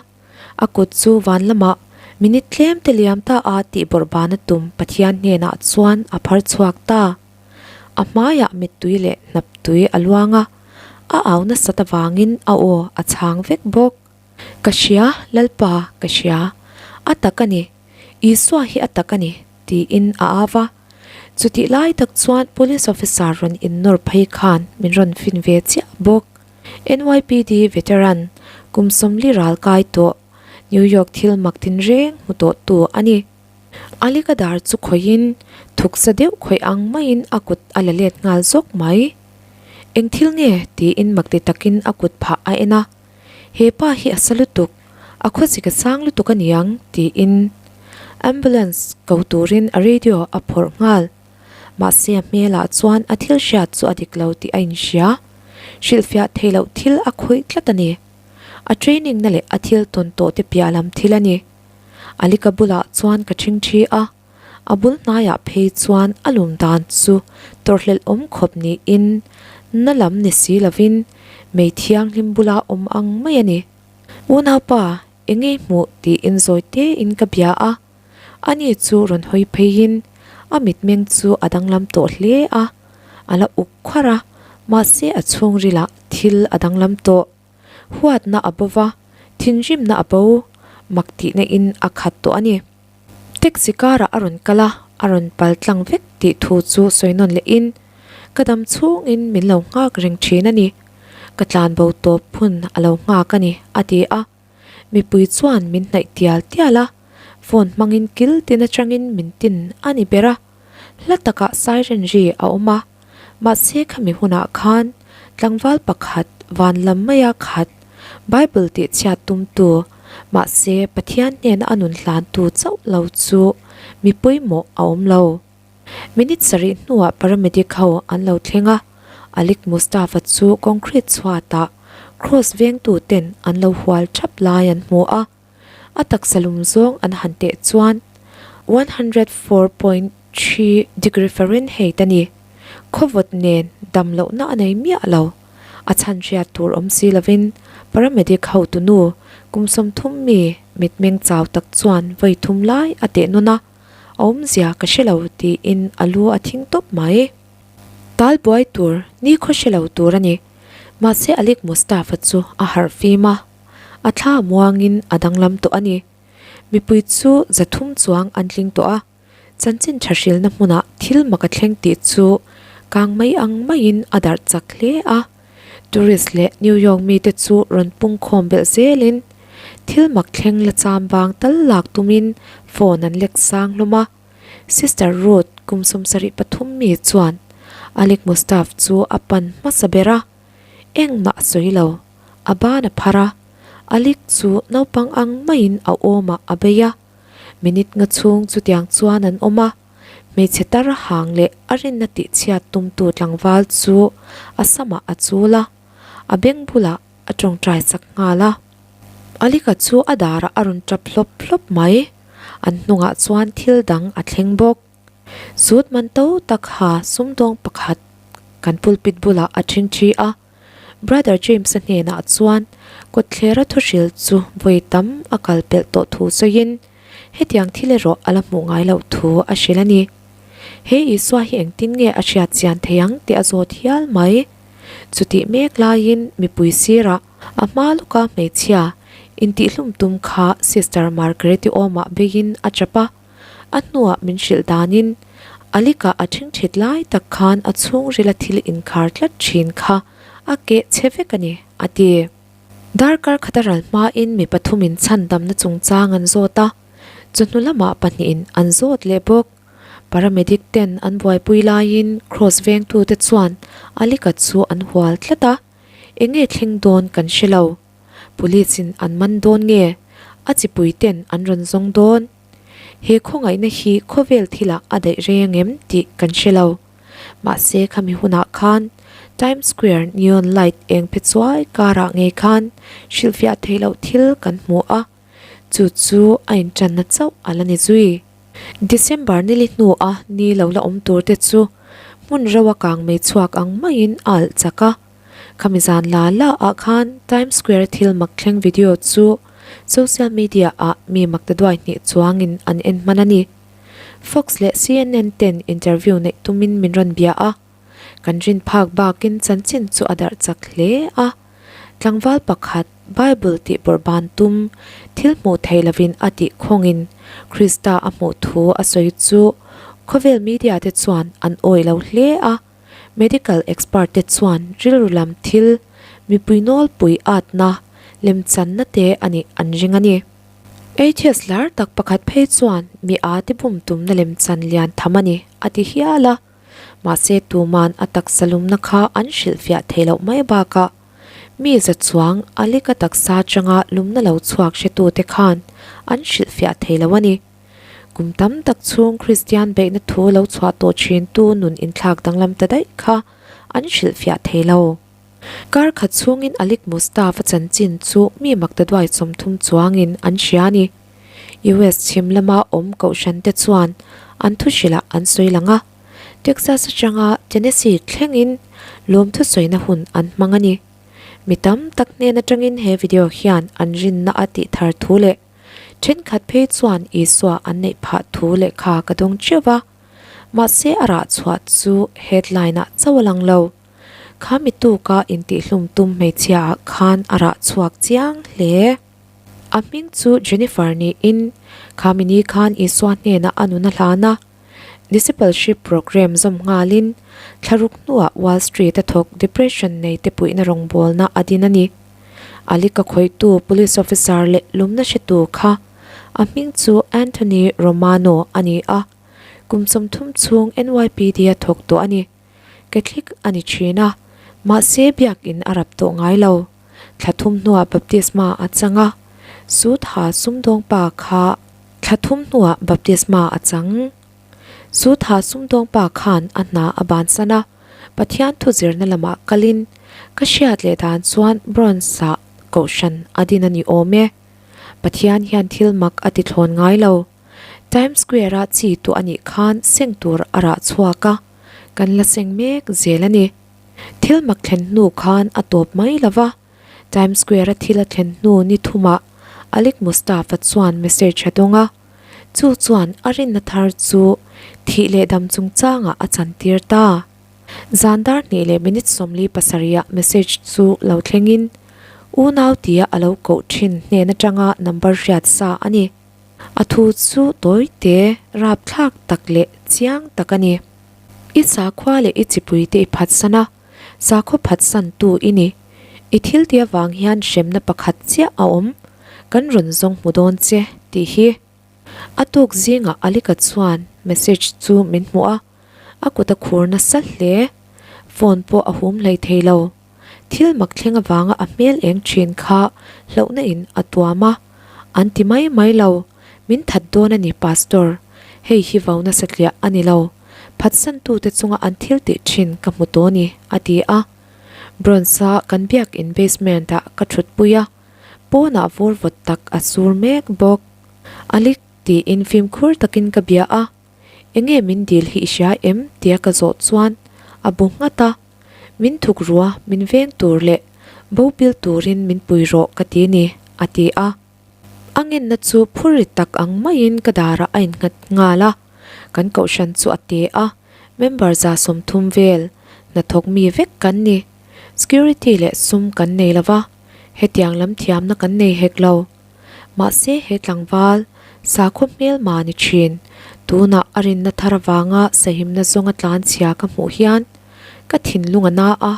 A kut chu van lamah minute tlem te liam ta a tih bawrh ban a tum Pathian hnenah chuan a phar chhuak ta. A hmaiah mittui leh hnaptui a luang a, a au nasat avangin a aw a chhang vek bawk. Ka hria, Lalpa, ka hria. A tak a ni. Isua hi a tak a ni, tiin a au a. Chutih lai tak chuan police officer rawn innawr phei khan min rawn fin ve chiah bawk. NYPD veteran, kum 40 ral kai tawh, New York thil mak tinreng hmu tawh tu a ni. Alika dar chu khawihin thuksa deuh khawih ang maiin a kut a la let nghal zawk mai. Eng thil nge? tiin makti takin a kut phah a en a. He pa hi a sa lutuk, a khawzik a sang lutuk a niang tiin ambulance ko turin a radio a phawrh nghal. Mahse a hmelah chuan a thil hriat chu a dik lo tih a inhria. Hrilhfiah theih loh thil a khawih tlat a ni. A training na leh a thil tawn tawh te piah lam thil a ni. Alika bulah chuan ka ṭhing ṭhi a, a bul hnaiah phei chuan a lum dan chu tawrhhlelh awm khawp niin na lam ni si lovin mei thianghlim bula awm ang mai a ni. Unaupa, eng ei hmuh tiin zawi tein ka bia a. Ani chu rawn hawi pheiin a mitmeng chu a danglam tawh hle a, a la uk khuar a, mahse a chhungrilah thil a danglam tawh. Huatna a bo va, thinrimna a bo, mak tihna in a khat tawh a ni. Taxi car ah a rawn kal a, a rawn pal tlang vek tih thu chu sawi nawn leh in, ka dam chhungin min lo nghak reng thin a ni. Ka tlan bo tawp hun a lo nghak a ni, a ti a. Mipui chuan min hnaih tial tial a, phone hmangin kil tin atangin min tin a ni ber a. Hla takah siren ri a awm a, mahse khami hunah khan tlangval pakhat van lam maia khat Bible tih chhiat tumtu, mahse Pathian hnena a nun hlantu chauh lo chu mi pawimawh a awm lo. Minute sarih hnuah paramedic ho an lo thleng a, Alik Mustafa chu concrete chhuatah cross vengtu ten an lo hual thap lai an hmu a, a taksa lum zawng an han teh chuan 104.3 degree Fahrenheit a ni. Khawvawt nen dam lohna a nei miah lo. A chhan hriat tur awm si lovin paramedic hotunu kum 30 mi mitmeng chau tak chuan vawi thum lai a teh nawn a. A awmzia ka hre lo tiin a lu a thing tawp mai. Tal buai tur nikhaw hre lo tur a ni. Mahse Alik Mustafa chu a harh fim a, a thla muangin a danglam tawh a ni. Mipui chu 300 chuang an tling tawh a, chanchin tha hrilna hmunah thil mak a thleng tih chu kang mai ang maiin a darh chak hle a. Tourist leh New York mite chu rawn pungkhawm belh zelin thil mak thleng la cham vang tal lak tumin phone an lek sang hlawm a. Sister Ruth kum 73 mi chuan Alik Mustaf chu a pan hmasa ber a, engmah a sawi lo, a ban a phar a, Alik chu naupang ang maiin a awmah a bei a, minute nga chhung chutiang chuan an awm a. Hmeichhe tar hang leh a rinna tihchhiat tumtu tlangval chu a samah a chul a, a beng bulah a tawngtai sak nghal a. Alika chu a darah a rawn tap hlawp hlawp mai. An hnungah chuan thil dang a thleng bawk. Sut man to tak ha sumdawng pakhat kan pulpit bulah a ṭhingṭhi a. Brother James-a hnenah chuan kawtthlera thuhril chu vawi tam a kal pelh tawh thu sawiin hetiang thil erawh a la hmuh ngai loh thu a hrilh a ni. He Isua hi engtin nge a hriat chian thei ang tih a zawt hial mai. Chutih mek laiin mipui sirah a hma lawka hmeichhia intihhlum tum kha Sister Margaret-i awmah beiin a chap a. A hnuah min hrilh danin Alika a ṭhingṭhit lai tak khan a chhungrila thil inkhar tlat ṭhin kha a keh chhe vek a ni, a ti. Darkar khata ral hmain mi pathumin chhandamna chungchang an zawt a, chawhnu lamah pahnihin an zawt leh bawk. Paramedic ten an buaipui laiin Cross vengtute chuan Alika chu an hual tlat a, enge thleng dawn kan hre lo. Police in an man dawn nge? A chipui ten an rawn zawng dawn? He khawngaihna hi khawvel thilah a daih reng em tih kan hre lo. Mahse khami hunah khan Times Square neon light eng phe chuai karah ngei khan hrilhfiah theih loh thil kan hmu a, chu chu a intanna chauh a la ni zui. December nili hnua ni lo la awm tur te chu hmun ro a kang mei chhuak ang maiin a alh chak a. Khami zan la la ah khan Times Square thil mak thleng video chu social media ah mi makta duai hnih chuangin an en hman a ni. Fox leh CNN ten interview neih tumin min rawn bia a, kan rin phak bakin chanchin chu a darh chak hle a. Tlangval pakhat Bible tih bawrhban tum thil hmuh theih lovin a tih khawngin Krista a hmuh thu a sawi chu khawvel media te chuan an awih lo hle a. Medical expert te chuan rilru lam thil, mipui nawlpui atna, lemchanna te a nih an ring a ni. Atheist lar tak pakhat phei chuan mi a te bum tumna lemchan lian tham a ni a ti hial a, mahse tuman a taksa lumna kha an hrilhfiah theih loh mai bakah mi za chuang a lika taksa atanga lumna lo chhuak hretute khan an hrilhfiah thei lo a ni. Kum tam tak chhung Kristian beihna thu lo chhuah tawh thintu nun inthlak danglam ta daih kha an hrilhfiah thei lo. Kar khat chhungin Alik Mustafa chanchin chu mi makta duai 30 chuangin an hria a ni. US chhim lama awm kohhran te chuan an thu hrilhah an sawi lang a, Texas atanga Tennessee thlengin lawmthu sawina hun an hmang a ni. Mi tam tak hnen atangin he video hian an rinna a tih thar thu leh Thenkhat phei chuan Isua an neih phah thu lehkha ka dawng teuh va, mahse a rah chhuah chu headline ah chauh a lang lo. Kha mi tuka intihhlum tum hmeichhia ah khan a rah chhuak chiang hle. A hming chu Jennifer niin kha mi ni khan Isua hnenah a nun a hlan a. Discipleship program zawm nghalin thlaruk hnuah Wall Street a thawk depression nei te puihna rawngbawlna a din a ni. A lika khawihtu police officer leh lumna hretu kha a hming chu Anthony Romano a ni a, kum 30 chhung NYPD a thawk tawh a ni. Catholic a ni thin a, mahse biakin a rap tawh ngai lo. Thla thum hnuah baptisma a chang a, Sutha sumdawng pa kha thla thum hnuah baptisma a chang. Sutha sumdawng pa khan a hna a bansan a, Pathian thu zirna lamah kalin ka hriat leh dan chuan bronze-ah kohhran a din a ni awm e. Pathian hian thil mak a ti thlawn ngai lo. Times Square-a chi tuah a nih khan seng tur a rah chhuak a, kan la seng mek zel a ni. Thil mak thlen hnu khan a tawp mai lo va, Times Square-a thil a thlen hnu ni thumah Alik Mustafa chuan message a dawng a, chu chuan a rinna thar chu thih leh dam chungchangah a chantir ta. Zan dar hnih leh minute 47 ah message chu lo thlengin unau tia a lo koh thin hnen atanga number hriat sa a ni. A thu chu tawi te, rapthlak tak leh chiang tak a ni. I sakhua leh i chipui te i phatsan a, sakhaw phatsan tu i ni. I thil tih avang hian hremna pakhat chiah a awm, kan rawn zawng hmu dawn che tih hi. A tuk zingah Alika chuan message chu min hmuh a, a kut a khur nasa hle. Phone pawh a hum hlei thei lo. Thil mak thleng avanga a hmel eng thin kha hlauhna in a tuam a, an ti mai mai lo, min that dawn a ni Pastor, hei hi vo nasa tliah a ni lo, phatsantute chunga an thil tih thin ka hmu tawh ni a ti a. Bronze-a kan biakin basement ah ka thutpui a, pawnah vur vawt tak a sur mek bawk. Alik tiin fimkhur takin ka bia a, enge min dil hi i hria em tia ka zawh chuan a bu nghat a. Min thuk rua, min veng tur leh. Bo pil turin min pui rawh ka ti ni, a ti a. A ngenna chu phur rit tak ang maiin ka darah a innghat nghal a. Kan kohhran chu a te a, member 30 vel hnathawk mi vek kan ni. Security leh sum kan nei lo va, hetiang lam thiamna kan nei hek lo. Mahse he tlangval, sakhaw hmelma ni thin, tunah a rinna thar avanga sahimna zawnga tlanchhia ka hmuh hian ka thinlung a na a,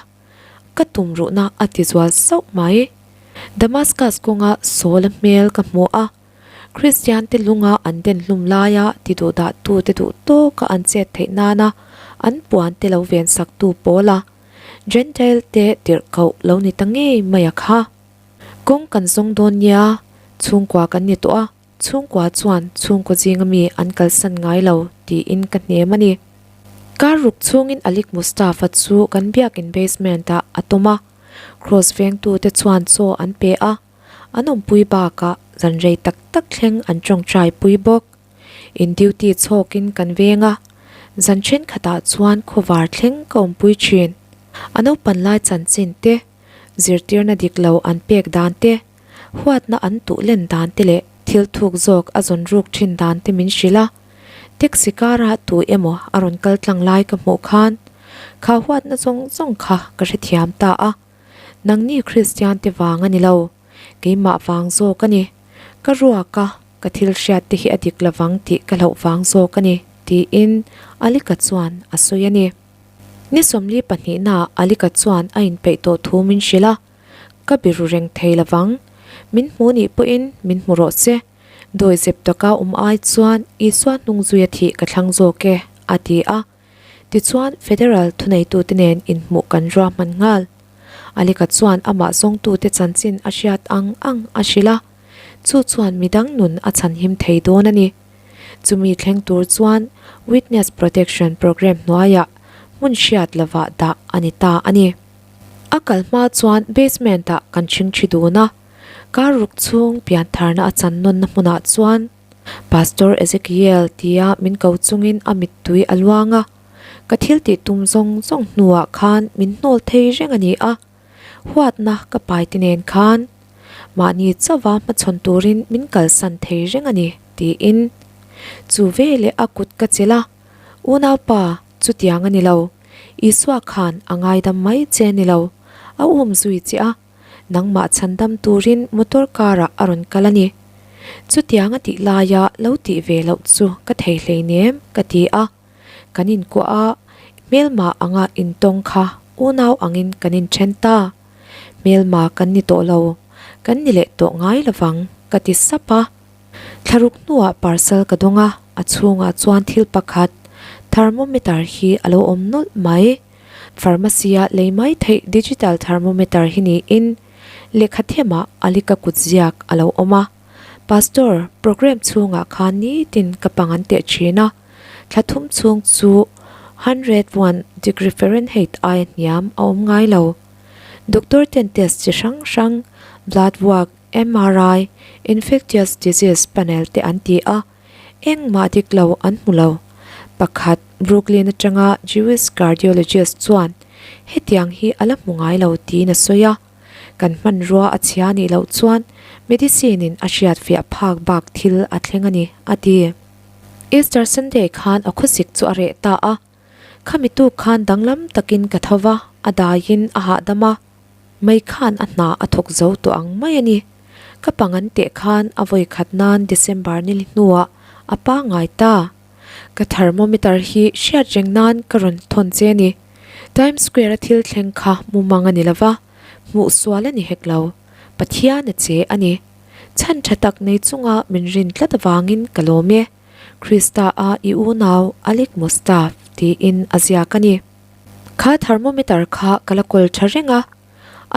ka tumruhna a ti zual sauh mai. Damascus kawnga Saul-a hmel ka hmu a, Kristiante lunga an den hlum laia ti duhdahtute duh tawka an chet theih nana an puante lo vensaktu pawla Jentail-te tirhkoh lo ni ta ngei mai a kha. Kawng kan zawng dawn nia, chhungkua kan ni tawh a, chhungkua chuan chhungkaw zinga mi an kalsan ngai lo tiin ka hnem a ni. Kar ruk chhungin Alik Mustafa chu kan biakin basement ah a tawm a, Cross vengtute chuan chaw an pe a, an awmpui bakah zan rei tak tak thleng an tawngtai pui bawk. In duty chhawkin kan veng a, zan thenkhatah chuan khawvar thleng ka awmpui thin. A naupan lai chanchin te, zirtirna dik lo an pek dan te, huatna an tuh len dan te leh thil thuk zawk a zawn ruk thin dan te min hrilh a. Taxi car-a tu emaw a rawn kal tlang lai ka hmuh khan kha huatna zawng zawng kha ka hrethiam ta a. Nangni Kristian te vang a ni lo, keimah vang zawk a ni. Ka ruak a, ka thil hriat te hi a dik lovang tih ka hlauh vang zawk a ni, tiin Alika chuan a sawi a ni. Ni 42 naah Alika chuan a inpeih tawh thu min hrilh a, ka biru reng thei lovang. Min hmu nih pawhin min hmu rawh se. Dawihzep taka awm ai chuan Isua hnung zuia thih ka thlang zawk e, a ti a. Tichuan Federal thuneitute nen inhmuh kan ruahman nghal. Alika chuan amah zawngtute chanchin a hriat ang ang a hrilh a, chu chuan midang nun a chhanhim thei dawn a ni. Chumi thleng tur chuan Witness Protection Programme hnuaiah hmun hriat lovah dah a ni ta a ni. A kal hma chuan basement-ah kan chhingchhi dun a, kar ruk chhung piantharna a chan nawnna hmunah chuan Pastor Ezekiel tia min ko chungin a mittui a luang a, ka thil tih tum zawng zawng hnuah khan min hnawl thei reng a ni a, huatna ka paite nen khan mahni chauha hmachhawn turin min kalsan thei reng a ni tiin chu veleh a kut ka chelh a, Unaupa, chutiang a ni lo, Isua khan a ngaidam mai che a ni lo, a um zui che a, nangmah chhandam turin motor car ah a rawn kal a ni. Chutiang a tih laia lo tih ve loh chu ka thei hleinem ka ti a. Kan inkuah a, hmelma anga intawng kha unau angin kan inthen ta. Hmelma kan ni tawh lo, kan ni leh tawh ngai lovang ka ti sap a. Thlaruk hnuah parcel ka dawng a, a chhungah chuan thil pakhat, thermometer hi a lo awm nawlh mai. Pharmacy-a lei mai theih digital thermometer hi niin lehkha themah Alika kutziak a lo awm a. Pastor, programme chhungah khan nitin ka pang an teh thin a, thla thum chhung chu 101 degree Fahrenheit aia hniam a awm ngai lo. Doctor ten test chi hrang hrang, blood work, MRI, infectious disease panel te an ti a, Engmah dik lo an hmu lo. Pakhat, Brooklyn atanga Jewish cardiologist chuan hetiang hi a la hmu ngai lo tiin a sawi a. Kan hmanrua a chhia nih loh chuan medicine in a hriatfiah phak bak thil a thleng a ni, a ti. Easter Sunday khan a khawsik chu a reh ta a. Khami tuk khan danglam takin ka tho va, a daiin a hahdam a. Mai khan a hna a thawk zo tawh ang mai a ni. Ka pangan teh khan a vawi khat nan December nili hnuah a pangngai ta. Ka thermometer hi hriat reng nan ka rawn thawn che a ni. Times Square a thil thleng kha mumang a ni lova, hmuh sual a ni hek lo. Pathian a che a ni. Chhan tha tak nei chunga min rin tlat avangin ka lawm e. Krista a i unau Alik Mustaf tiin a ziak a ni. Kha thermometer kha ka la kawl tha reng a,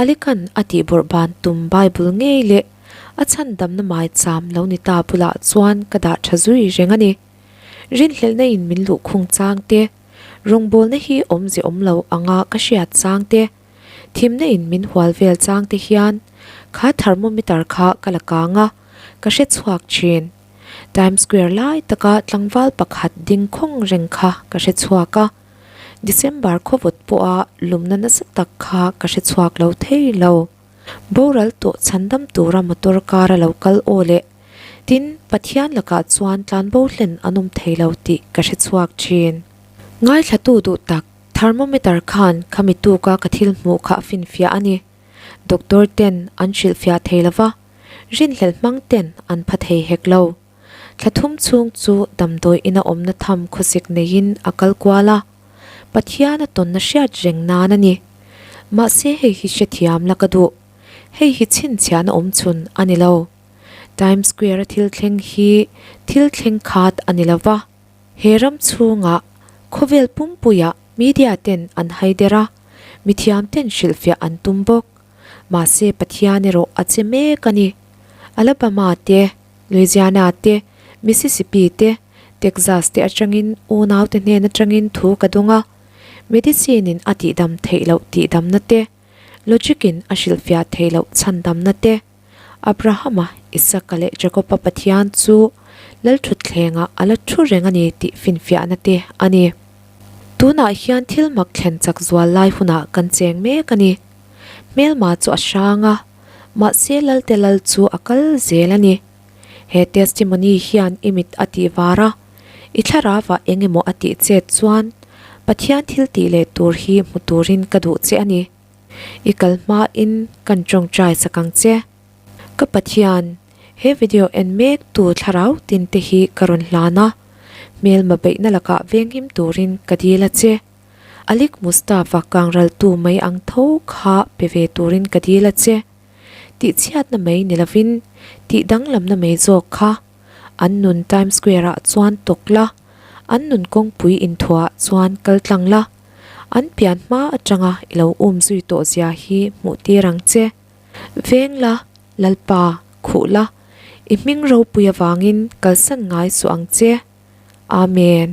Alikan a tih bawrh ban tum Bible ngei leh a chhandamna maicham lo ni ta bulah chuan ka dah tha zui reng a ni. Rinhlelhna in min luhkhung chang te, rawngbawlna hi awmze awm lo anga ka hriat chang te, thimna in min hual vel chang te hian kha thermometer kha ka la kang a, ka hre chhuak thin. Times Square lai taka tlangval pakhat ding khawng reng kha ka hre chhuak a. December khawvawt pawha lumna nasa tak kha ka hre chhuak lo thei lo. Boral tawh chhandam tura motor car a lo kal aw leh tin Pathian lakah chuan tlanbo hlen an awm thei lo tih ka hre chhuak thin. Ngaithlatu duh tak thermometer khan khami tuka ka thil hmuh kha a finfiah a ni. Doctor ten an hrilhfiah thei lova, rinhlelh hmang ten an pha thei hek lo. Thla thum chhung chu damdawi ina awmna tham khawsik neiin a kal kual a, Pathian a tawnna hriat reng nan a ni. Mahse hei hi hrethiam la ka duh. Hei hi chhinchhiahna awm chhun a ni lo. Times Square a thil thleng hi thil thleng khat a ni lo va. He ram chhungah khawvel pumpuiah media ten an haider a, mithiam ten hrilhfiah an tum bawk. Mahse Pathian erawh a che mek a ni. Alabama te, Louisiana te, Mississippi te, Texas te atangin unaute hnen atangin thu ka dawng a, medicine in a tihdam theih loh tihdamna te, logic in a hrilhfiah theih loh chhandamna te, Abrahama, Isaka leh Jakoba Pathian chu Lalthutthlengah a la thu reng a ni tih finfiahna te a ni. Tunah hian thil mak thlen chak zual lai hunah kan cheng mek a ni. Hmelma chu a hrang a, mahse Lalte Lal chu a kal zel a ni. He testimony hian i mit a tih var a, i thlarauah eng emaw a tih chet chuan Pathian thil tih leh tur hi hmu turin ka duh che a ni. I kal hmain kan tawngtai sak ang che. Ka Pathian, he video en mek tu thlarau tin te hi ka rawn hlan a, hmelma beihna lakah venghim turin ka dil a che. Alik Mustafa kangraltu mai ang tho kha pe ve turin ka dil a che. Tihchhiatna mai ni lovin tih danglamna mai zawk kha an nun Times Square ah chuan tawk la, an nun kawngpui inthuah chuan kal tlang la, an pian hma atanga i lo um zui tawh zia hi hmuh tir ang che. Veng la, Lalpa, khuh la, i hming ropui avangin kalsan ngai suh ang che. Amen.